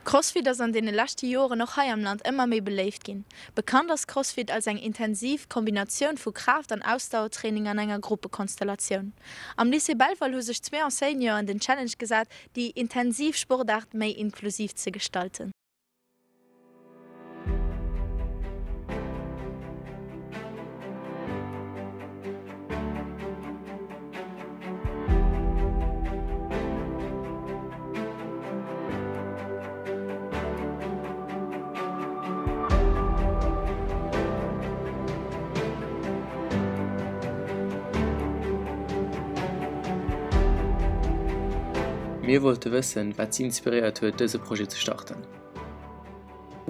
Crossfit ass an deene leschte Joren och hei am Land ëmmer méi beléift ginn. Bekannt ass Crossfit als eng intensiv Kombinatioun vu Kraaft an Ausdauertraining an enger Gruppekonstellatioun. Am Lycée Belval hu sech zwee Enseignanten den Challenge gesat, déi intensiv Sportaart méi inklusiv ze gestalten. Mir wollte wëssen, wat si inspiréiert huet, dëse Projet ze starten.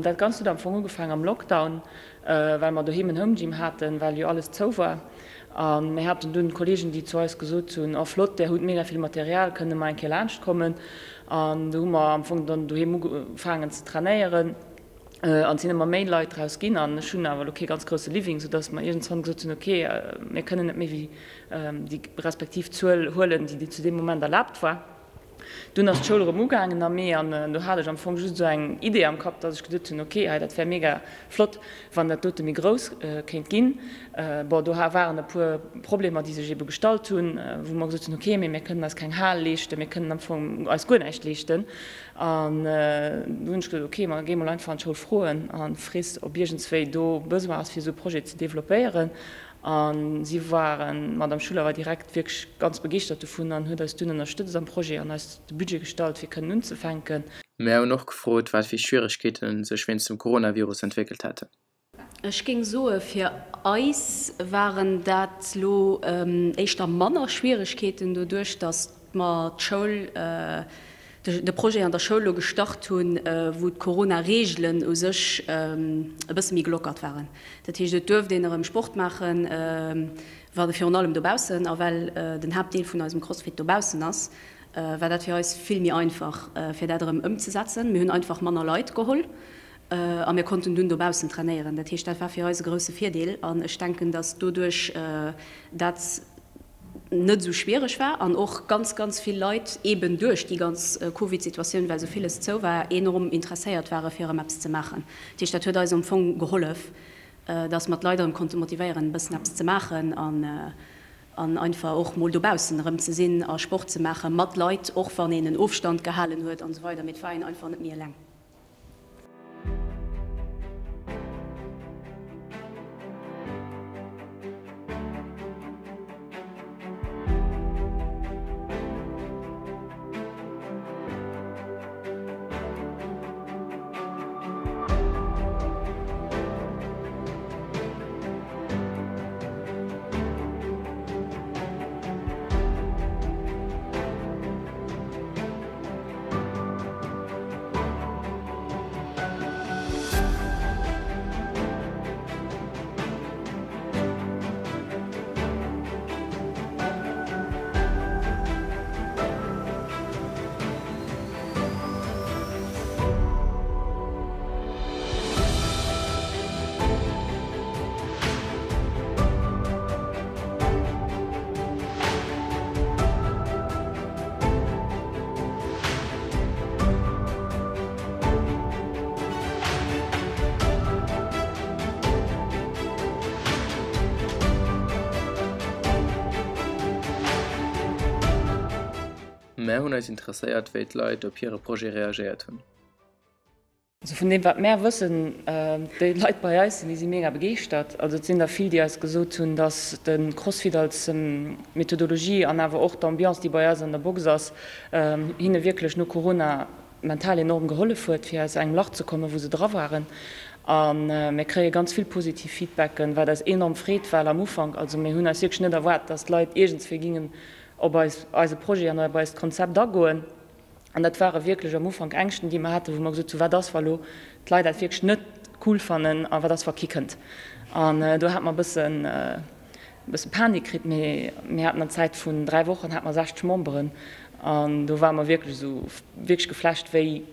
Dat Ganzt huet am Fong ugefaangen am Lockdown, well mer doheem en Home-Gym haten, well jo alles zou war. A mir haten dunn Kollegen, déi zu eis gesot hunn, Oh flott, där hutt mega vill Material, kënne mer eng Kéier laanscht kommen? An do hu mer am Fong dann doheem ugefaangen ze trainéieren an et sinn ëmmer méi Leit draus ginn. An ech hunn awer elo kee ganz grousse Living, soudass mer iergendswann gesot hunn, Okay, mir kënnen net méi wéi déi respektiv Zuel huelen, déi zu deem Moment erlaabt war. Dunn ass d'Schoul erëm ugaangen am Mee an do hat ech am Fong just esou eng Idee am Kapp, dass ech geduet hunn, ok, hei dat wär mega flott, wann dat dote méi grouss kéint ginn. Bon, do waren e puer Problemer, déi sech ebe gestallt hunn, wou mer gesot hunn, ok, mee mir kënnen eis keng Hal leeschten, mir kënnen am Fong eis guer näischt leeschten. An du hunn ech gesot, ok, ma géi mol einfach an d'Schoul froen a frees, ob iergendswéi do Besoin ass, fir esou e Projet ze developpéieren. A si waren, d'Madame Schuller war direkt wierklech ganz begeeschtert dovun an huet eis dunn ënnerstëtzt am Projet an eis de Budget gestallt, fir kënnen unzefänken. Mär hunn och gefrot, wat fir Schwieregkeete sech wéinst dem Coronavirus entwéckelt hätten. Ech géing soe fir eis waren dat lo éischter manner Schwieregkeeten, doduerch datt mer d'Schoul, de Projet an der Schoul lo gestart hunn, wou d'Corona-Reegelen u sech e bësse méi gelockert waren. Dat heescht, et duerft een erëm Sport maachen, wa virun allem dobaussen. A well den Haaptdeel vun eisem Crossfit dobaussen ass, war dat fir eis vill méi einfach, fir dat erëm ëmzesetzen. Mir hunn einfach manner Leit geholl a mir konnten dunn dobaussen trainéieren. Dat heescht, dat war fir eis e grousse Virdeel an ech denken, datt doduerch dat net esou schwiereg war an och ganz, ganz vill Leit eeben duerch déi ganz Covid-Situatioun, well esou villes zou war, enorm interesséiert ware fir erëm eppes ze maachen. Dat heescht, dat huet eis am Fong gehollef, dass mer d'Leit erëm konnte motivéieren, e bëssen eppes ze maachen an einfach och mol dobaussen erëm ze sinn a Sport ze maache mat Leit, och wann een en Ofstand gehalen huet an esou weider, mee et war een einfach net méi eleng. Mär hunn eis interesséiert, wéi d'Leit op hire Projet reagéiert hunn. Also vun deem wat mär wëssen, déi Leit bei eis sinn, déi si mega begeeschtert. Also et sinn der vill, déi eis gesot hunn, datt de Crossfit als Methodologie an awer och d'Ambiance, déi bei eis an der Box ass, hinne wierklech no Corona mental enorm gehollef huet, fir aus engem Lach ze kommen, wou se dra waren. A mir kréie ganz vill positiv Feedbacken, wat eis enorm freet, well am Ufank, also mir hunn eis wierklech net erwaart, datt d'Leit iergendswéi gingen op eis, eise Projet an op eist Konzept agoen. An dat ware wierklech am Ufank Ängschten, déi mer haten, wou mer gesot hunn, Wat ass, wa lo d'Leit dat wierklech net cool fannen a wat ass, wa kee kënnt? An do hate mer e bëssen, e bësse Panik kritt. Mee mir haten an Zäit vun 3 Wochen hate mer 60 Memberen an do ware mer wierklech esou wierklech geflasht, wéi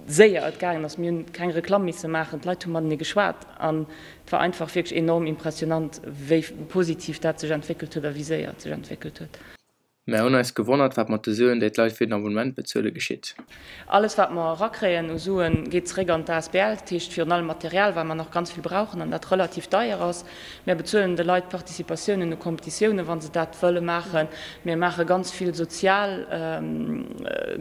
séier et gaangen ass. Mir hunn keng Reklamm misse maachen, d'Leit hu matenee geschwat an et war einfach wierklech enorm impressionant, wéi positiv dat sech entwéckelt huet a wéi séier et sech entwéckelt huet. Mär hunn eis gewonnert, wat mat de Suen, déi d'Leit fir den Abonnement bezuele geschitt. Alles wat mer erakréien u Suen, geet zeréck an d'ASBL, dat heescht virun allem Material, well mer nach ganz vill brauchen an dat relativ deier ass. Mär bezuelen de Leit Participatiounen u Competitiounen, wa se dat wëlle maachen. Mir maache ganz vill sozial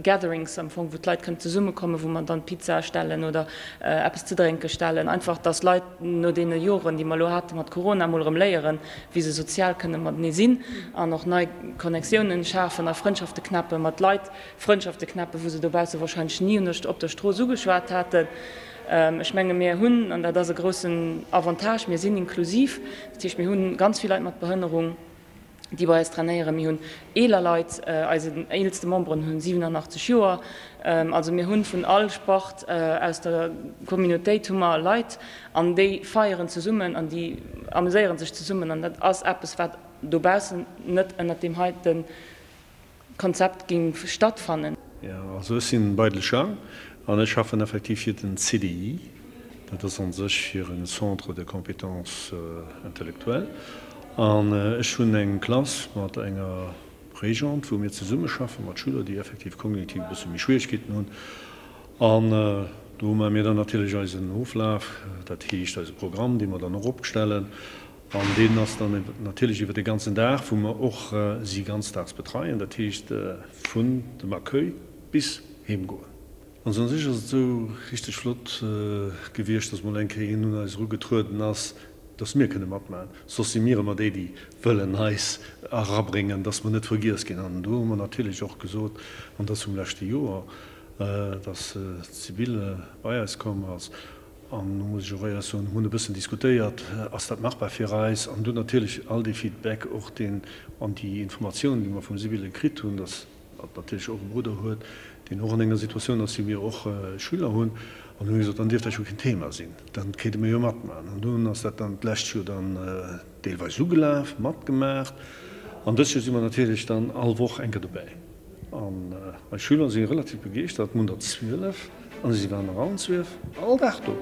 Gatherings am Fong, wou d'Leit kënnen zesummekommen, wou mer dann Pizza stellen oder eppes ze drénke stellen. Einfach, dass d'Leit no deene Joren, déi mer elo hate mat Corona, mol erëm léieren, wéi se sozial kënne matenee sinn an och nei Connectiounen schafen, nei Frëndschafte knäppe mat Leit, Frëndschafte knäppen, wou se dobausse wahrscheinlech ni un der op der Strooss ugeschwat haten. Ech menge mir hunn, an dat ass e groussen Avantage, mir sinn inklusiv, dat heescht mir hu ganz vill Leit mat Behënnerung, déi bei eis trainéieren. Mir hunn eeler Leit, eise eelste Memberen hunn 87 Joer. Also mir hunn vun all Sport aus der Communautéit hu mer Leit an déi feieren zesummen an déi ameséieren sech zesummen an dat ass eppes wat dobaussen net ënnert deem heite Konzept géing stattfannen. Jo, also ech sinn Beidel Jean an ech schaffen effektiv fir den CDI, dat ass an sech fir en Centre de compétences intellectuelles, an ech hunn eng Klass mat enger Régente, wou mir zesumme schaffen mat Schüler, déi effektiv kognitiv e bësse méi Schwierigkeeten hunn. An do maache mir dann natierlech eisen Oflaf, dat heescht eise Programm, dee mer dann och opstellen. An deen ass dann natierlech iwwer de ganzen Dag, wou mer och si ganzdaags betreien, dat heescht vun dem Accueil bis heem goen. Also un sech ass et esou richteg flott gewiescht, dass mol eng Kéier een un eis erugetrueden ass, dass mir kënne matmaachen. Soss si mir ëmmer déi, déi wëllen eis erabréngen, dass mer net vergiess ginn. An do hu mer natierlech och gesot, an dat ass vum leschte Joer, dass d'Sibylle bei eis komm ass, an do muss ech och éierlech soen, hunn e bëssen diskutéiert, ass dat machbar fir eis? An dunn natierlech all dee Feedback och deen an déi Informatiounen, déi mer vum Sibylle kritt hunn, dass hatt natierlech och e Brudder huet, deen och an enger Situatioun ass, wéi mir och Schüler hunn. An hu mir gesot, dann dierft dat jo keen Thema sinn, dann kéinte mir jo matmaachen. An dunn ass dat dann d'lescht Joer dann deelweis ugelaf, matgemaacht. An dëst Joer si mer natierlech dann all Woch eng Kéier dobäi. An eis Schüler si relativ begeeschtert. Mir hunn der 12 an si waren nach allen 12 all Dag do.